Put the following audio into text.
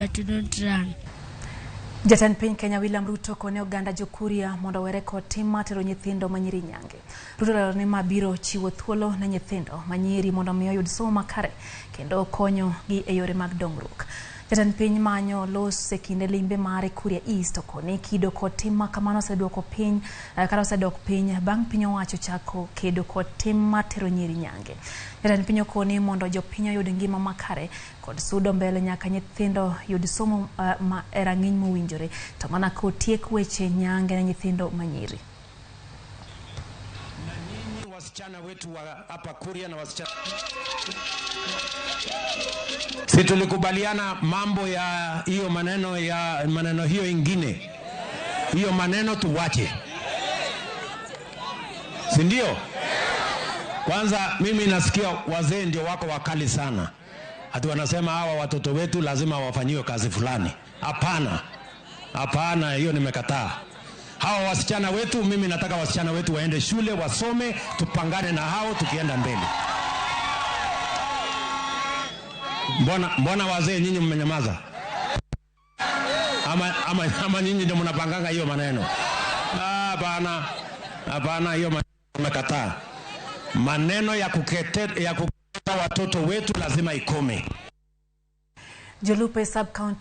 But don't run. Jatend piny Kenya William Ruto kone oganda jokuria mondo owere kod tim mar tero nyithindo manyiri nyange. Ruto olero ni ma biro chiwo thuolo ne nyithindo manyiri mondo mi oyud somo makare kendo konyo gi e yore mag dongruok. Jatend piny manyo los e kinde limbe mare Kuria East okoni kido kod tim ma kamano oseduoko piny kata osedok piny bang' piny owacho chako kedo kod tim mar tero nyiri nyange. Jatend piny okoni mondo jopiny oyud ngima makare kod sudo mbele nyaka nyithindo yud somo ma e rang'iny mowinjore to mana kotiek weche nyange ne nyithindo manyiri. Na nyinyi wasichana wetu wa hapa Kuria na wasichana, si tulikubaliana mambo ya hiyo maneno ya maneno hiyo ingine, hiyo maneno tuwache, si ndio? Kwanza mimi nasikia wazee ndio wako wakali sana, ati wanasema hawa watoto wetu lazima wafanyiwe kazi fulani. Hapana, hapana, hiyo nimekataa. Hawa wasichana wetu, mimi nataka wasichana wetu waende shule wasome, tupangane na hao tukienda mbele. Mbona wazee nyinyi mmenyamaza? Ama nyinyi ndio mnapanganga hiyo maneno? Hapana, hapana, hiyo maneno nimekataa. Maneno ya kuketa watoto wetu lazima ikome. Jolupe sub county